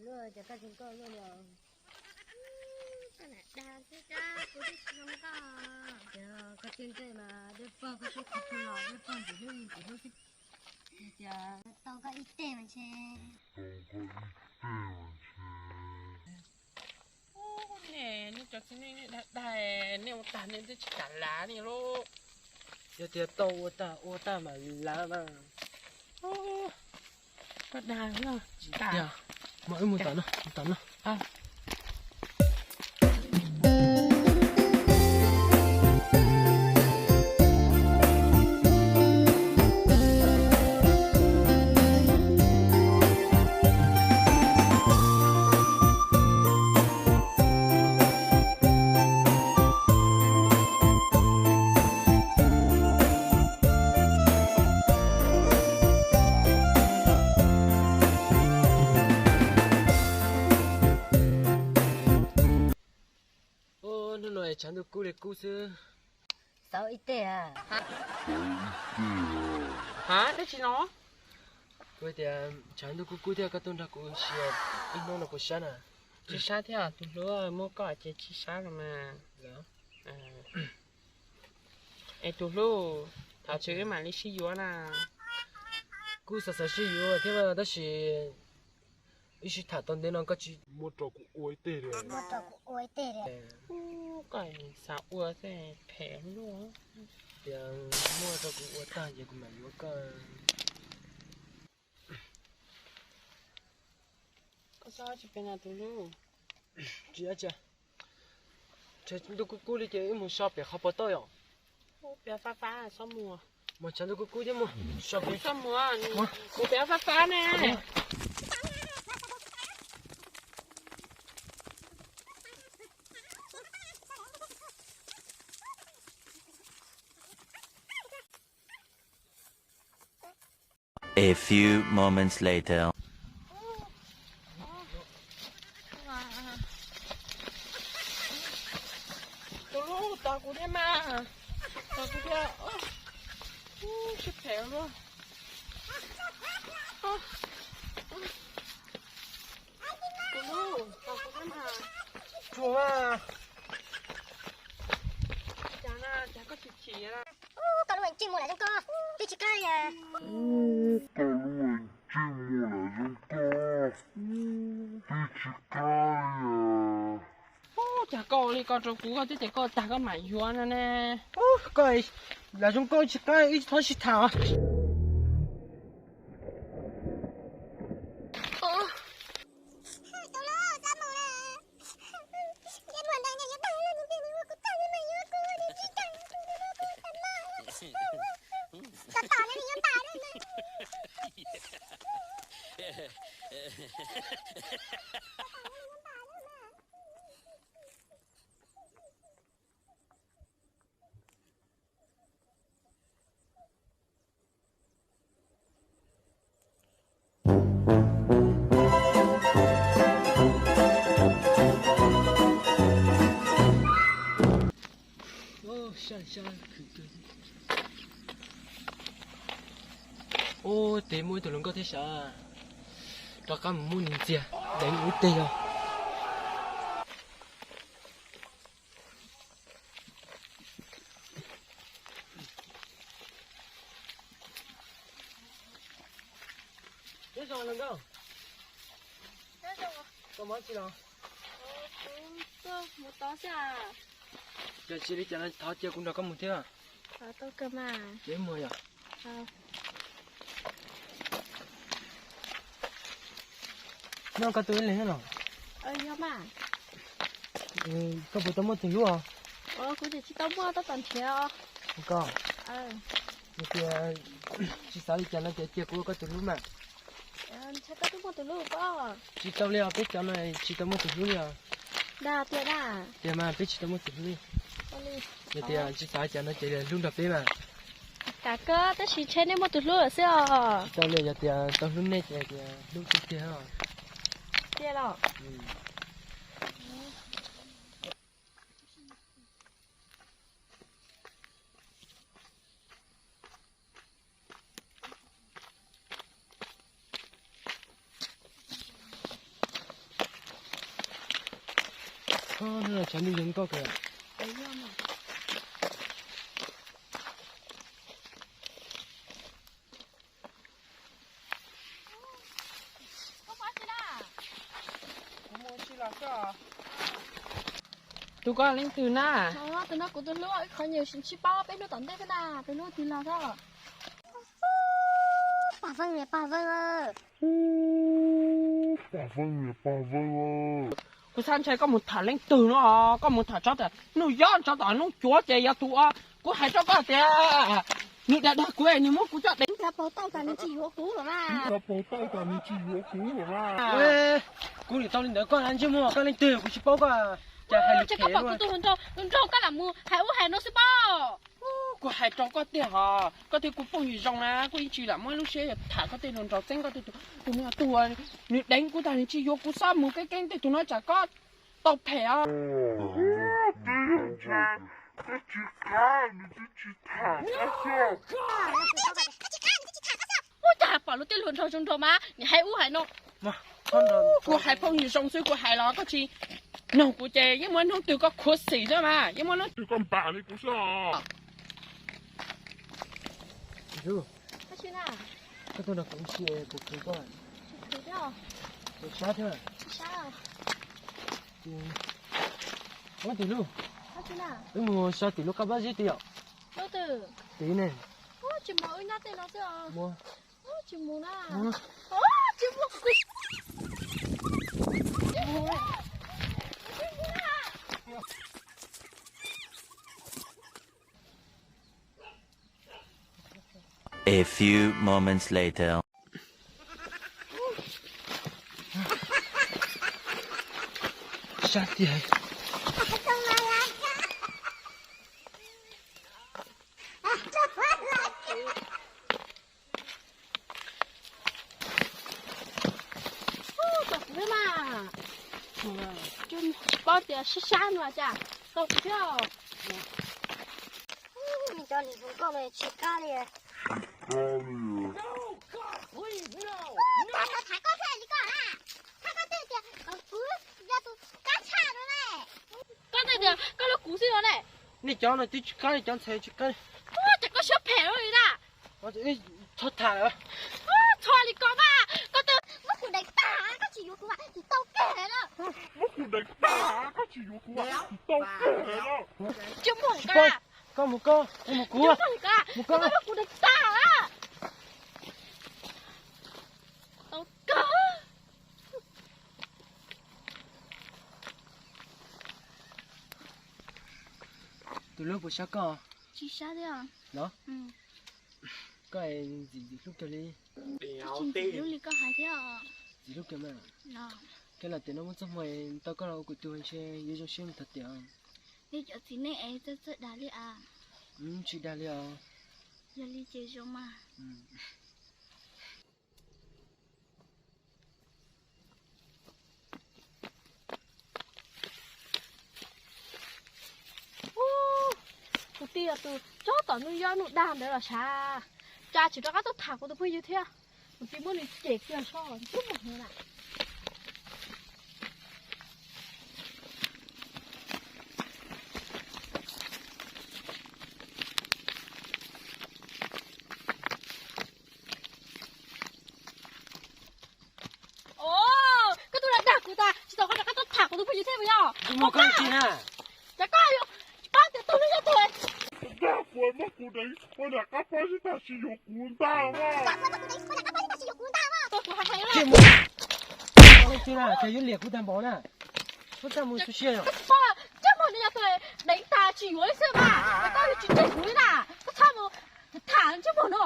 Luaj, cas koj tsis nkauj luaj li os? Koj lam dag xwb, koj twb tsis zoo nkauj. Koj txij ntsej mas dej pog, koj twb tsis tau los dej pog ntxim hlub ntxim hlub xwb. Tias tau koj ib teg mas ntshe. Nej cov txiv neej nej dag dag, nej ua tag nej twb tsis kam lav nej lauj. Yog tias tau ua tag ua tag mas lav mas. Koj dag, tsis tas. Mas wb mus tom no, mus tom no. Hnub no tshav ntuj kub li kub xwb. Xauv ib teg. Ha, dab tsi no? Kuv tias tshav ntuj kub kub thiab koj tuaj nrog kuv ua si ib hnub no puas sab na? Tsis sab thiab tus hlub, muaj koj ces tsis sab los mas. Es tus hlub, thov txim wb mam li sib yuav na. Kuv xav xav sib yuav thiab tab sis wb sib tham tau ntev no koj tsis muab rau kuv ua ib teg li. Koj xav ua xwb phem luaj. Tias muab rau kuv ua tag ces kuv mam yuav koj. Koj tsis pem na tus hlub? Tsis, tshav ntuj kub kub li ces wb mus so pem qhov pov tauj yom. Pem fab fab txhob mus. Mas tshav ntuj kub kub thiab mus so pem txhob mus, kuv pem fab fab ne. A few moments later. Tus hlub, tos kuv thiab mas, tos kuv thiab. Sib phem luaj. Tus hlub, tos kuv thiab mas. Tsuag mas. Cas na, cas koj chim chim na? Koj lub ntsej muag lam zoo koj, twb tsis qab li. Koj lub ntsej muag lam zoo koj, twb tsis qab li. Ub, cas koj ua li ko rau kuv, koj twb tias koj tag koj mam yuav no ne. Koj lam zoo koj tsis qab, wb txhob sib tham. Ub, tes muaj ib tug hluas nkauj thiab sav, rov qab mus muab nws ntxias, deev ib teg yog. Nyob zoo hluas nkauj. Koj mus tsi los? Mus tod xwb. Yog tsis li cas no thov cia kuv nrog koj mus thiab. Ces mus yom. Nyob koj tus ib leeg los? Koj puas tau muaj tus hlub os? Kuv tsis tau muaj, tab tom nrhiav os. Koj, tias tsis xav li cas no ces cia kuv ua koj tus hlub mas. Tsis tau li os, peb cov no tsis tau muaj tus hlub li os. Tias mas peb tsis tau muaj tus hlub li. Yog tias tsis xav li cas no ces hlub nrog peb mas. Kam koj, tab sis ntshe nej muaj tus hlub lawm xwb os. Tsis tau li, yog tias tau hlub nej ces tias hlub tiag tiag os. Tiag los? Koj no tshav ntuj yees koj kawg. Tus koj leej twg na? Tus no kuv tus hlub, ib qho nyias sib paub peb hnub tom ntej xwb na, peb hnub twg los xwb. Pog Feej, pog Feej. Kuv xav ntshai koj mus tham leej twg no, koj mus tham tsov tom Nuj Yob, tsov tom Nuj Cuav ces yog tus uas kuv hais rau koj tias nws dag dag kuv, nws muab kuv coj deev. Paug tau tas nws tsis yuav kuv lawm na. Paug tau tas nws tsis yuav kuv lawm na. Kuv nim tau li ntawd koj ntsej muag, koj leej twg kuv tsis paub koj. Cas hais lus phem kuv tus hluas nraug, hluas nraug koj lam mus hais ub hais no xwb pob. Kuv hais rau koj tiag hos, koj twb kuv phooj ywg zoo na, kuv yeej tsis lam muab lub siab yuav tham koj tej hluas nraug txeeb koj tej tus, tus no tus nws deev kuv tas nws tsis yuav kuv, xob mus keeb keeb tej tus no tsam koj tau phem os. Ub, cas pom lub tej hluas nraug zoo nraug mas nws hais ub hais no. Kuv hais phooj ywg zoo xwb, kuv hais los koj tsis mloog kuv ces yeej muaj hnub twg koj khuv xim xwb mas, yeej muaj hnub twg koj npam li kuv xwb os. Koj tuaj nrog kuv ua si kuv khwv koj. Kuv sab thiab. Ua tim lub, wb mus so tim lub qab pab zib tid yom. Tim ne. A few moments later. Sab tiag. Tau kuv thiab mas, tsis paub tias sab sab no cas tau kuv thiab. Cov niam hluas nkauj no tsis kab li. Tsis kab li. Thaum koj tham koj thiaj li koj na, thaum koj twb tias kom kuv yog tus kab tshaj no ne. Koj twb tias koj hlub kuv xwb no ne. Nej cov no twb tsis kab li, cov ntxhais tsis kab li. Ces koj siab phem li na. Txhob tham lawm. Txhob li ko mas, koj twb muab kuv deev tag, koj tsis yuav kuv mas tsis tau kawg na. Muab kuv deev tag, koj tsis yuav kuv mas tsis tau kawg na. Tsis muaj koj, koj mus koj, koj mus kuv. Mus koj, muab kuv deev tag. Tau kawg. Tus hlub puas sab koj? Tsis sab thiab. Los, koj ntxim ntxim hlub kawg li. Tsis ntxim hlub li koj hais thiab. Ntxim hlub kawg mas. Koj los tiam no muaj txoj hmoo tau koj los ua kuv tus ntshe yuav zoo siab mus tag tiam. Nej cov txiv neej es txawj txawj dag li as. Tsis dag li os. Yog li ces zoo mas. Kuv tij yog tus tsob tom Nuj Yob Nuj Dag ntawd los sav, cas tsis rov qab tuaj tham kuv tus phooj ywg thiab. Kuv tij muab nws cem kiag soj ntsej muag na. Koj tuaj dag kuv tas tsis tau, koj rov qab tuaj tham kuv tus phooj ywg thiab puas yog? Mus koj tsis na. Cas koj yuav tsis paub tias tus no yog tus dag kuv, muab kuv deev ua niam qab pab xwb tas tsis yuav kuv ntag. Tsis mus, tsis na, cas yuav liam kuv tag npaum na. Koj txhob mus xu siab yom. Koj tsis paub, ntsej muag no yog tus deev tas tsis yuav li xwb mas, koj yuav tsis tseg kuv li na. Koj txhob mus tham ntsej muag no.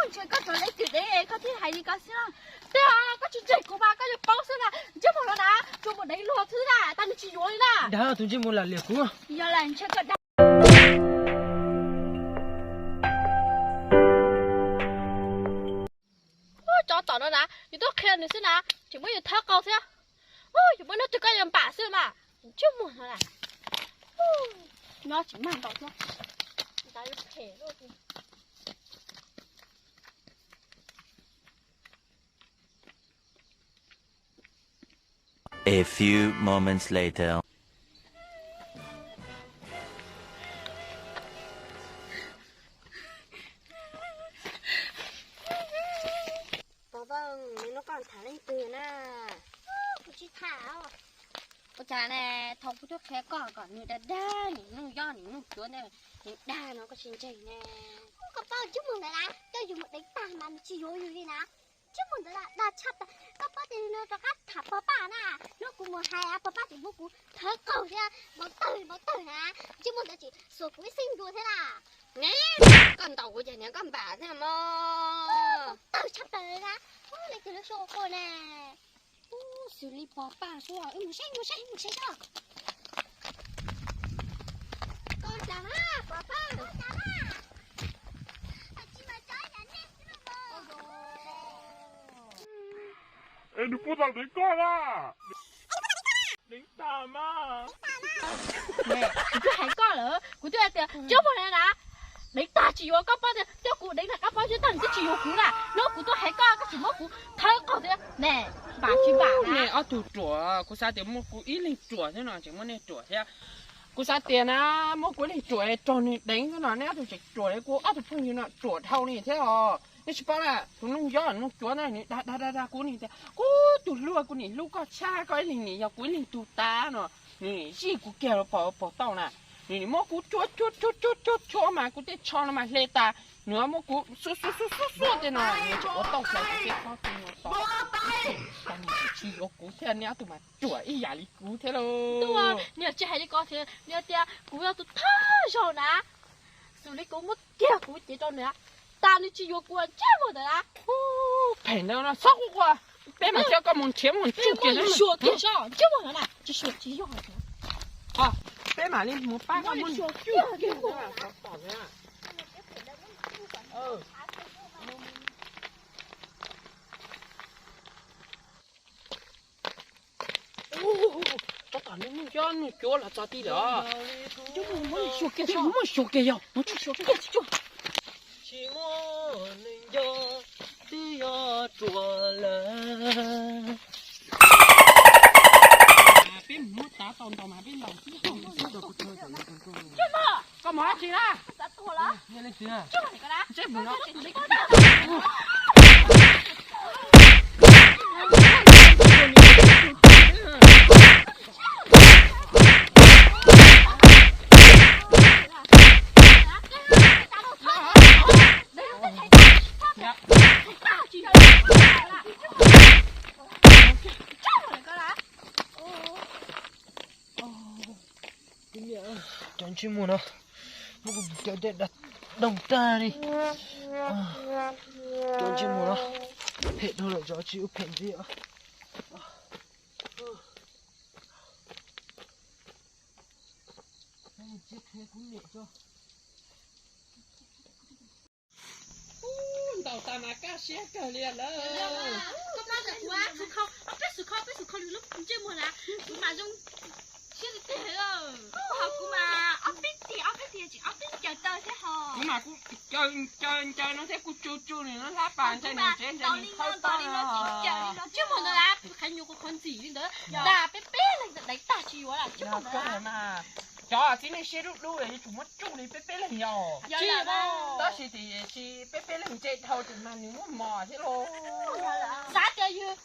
Ntshe koj txawm leej twg deev koj thiaj hais li ko xwb. Tiag, koj tsis tseg kuv mas koj yuav paub xwb na. Ntsej muag no na, tsuas mus deev luag xwb na, tas nws tsis yuav li na. Dag tus ntsej muag lam liam kuv. Yog li ntshe koj dag. Tsov tom no na, yus tuaj qhia nws xwb na, tseem muab yus thawb qau thiab. Yus muab nub twg koj yuav npam xwb mas, ntsej muag no na. Nyob tsis mag ntaus thiab. A few moments later. Na, kuv tsis tham. Ua cas ne, thaum kuv tuaj qhia koj kom nws dag dag nim noog yob nim noog cuav ntawd, nws dag no koj tsis ntseeg ne. Koj paub ntsej muag ntawd na, coj yus mus deev tag mas nws tsis yuav yus li na. Ntsej muag ntawd na dag tshaj plaws, koj paub tias nws rov qab tham pog paj na. Hnub kuv mus hais pog paj ces muab kuv thawb qaug thiab npau tawg npau tawg na. Ntsej muag ntawd ces xuas kuv ib xeeb ntua thiab na. Ne, koj ntaus kuv ces niag koj npam thiab mog. Tawg tshaj plaws li na. Leej twg lub suab ua quaj ne. Xws li pog paj xwb, wb mus saib, mus saib, mus saib tso. Koj cas na, pog paj? Es nws puas tau deev koj na? Deev tag mas. Kuv twb hais koj lawm, kuv twb hais tias cov pog na, deev tag tsis yuav, koj paub tias coj kuv deev tag koj paub tsis tag nws twb tsis yuav kuv na. Hnub kuv tuaj hais koj, koj tseem muab kuv thawb qaug thiab ne. Npam tsis npam na. Nej ob tug ruam, kuv xav tias muaj kuv ib leeg ruam thiab no tseem muab nej ruam thiab. Kuv xav tias na, muab kuv ib leeg ruam raug nws deev xwb no, nej ob tug tseem ruam li kuv ob tug phooj ywg no ruam dhau li thiab os. Nej tsis paub na, tus noog yob noog cuav ntawd nws dag dag dag dag kuv, nws tias kuv tus hluas, kuv nim hlub koj tshaj, koj ib leeg nim yog kuv ib leeg tug tas no. Nws nim zij kuv kiag los pog pog tauj na. Nws nim muab kuv tshuab tshuab tshuab tshuab mas kuv tej tsho no mas hle tas. Nws muab kuv xuab xuab xuab xuab xuab tej no, nws tseem ua tauj hlais kuv tej pob tej no to. Tau nws tsis yuav kuv thiab, nej ob tug mas ruam ib yam li kuv thiab lauj. Nws tsis hais li ko thiab, nws tias kuv yog tus thawj zaug na, xws li kuv muab kiag kuv cev rau nws, tas nws tsis yuav kuv ntsej muag ntawd na. Phem ntawd no txhob quaj quaj, peb mam coj koj mus nrhiav mus tsuj kiag, suav kiag soj ntsej muag ntawd na, tsis suav tsis yog. Peb mam li mus pab koj mus tsuj kiag. Tab tom nws nug cov nug cuav los txog ti lawm. Muab suav kiag, muab suav kiag yog, muab suav kiag. Tsis muaj neeg nco twb yog ruam lawm. Peb mus muab tav tau ntau mas peb los xwb. Koj mus dab tsi na? Ntsej muag no. Cov ntsej muag no, muab kuv cov tej dag doog tag li. Cov ntsej muag no, phem dhau lawm, cov tsis ua phem ntxiv. Ntaus tas mas kaj siab kawg li lawm. Koj pab ntawm kuv, ob peb xus kho, peb xus kho lub ntsej muag na, kuv mas zoo siab tiag tiag. Ho kuv mas ob peb tiag, ob peb tiag tseem ob peb caws taw thiab ho. Kuv mas kuv caws caws caws no thiab kuv tsu tsu nws no hlab pas ntshai nws tsev ntshai nws thawb tau li no. Ntsej muag ntawd na, qhov nyuam qhuav qhov ntxim li ntawd, dag peb peb leeg deev tag tsis yuav lawm ntsej muag ntawd. Cov txiv neej siab dub dub yuav tsum muab tsuj li peb peb leeg yog. Tab sis tiam sis peb peb leeg ntse dhau tus mas nws muaj mos thiab lauj. Xav tias yus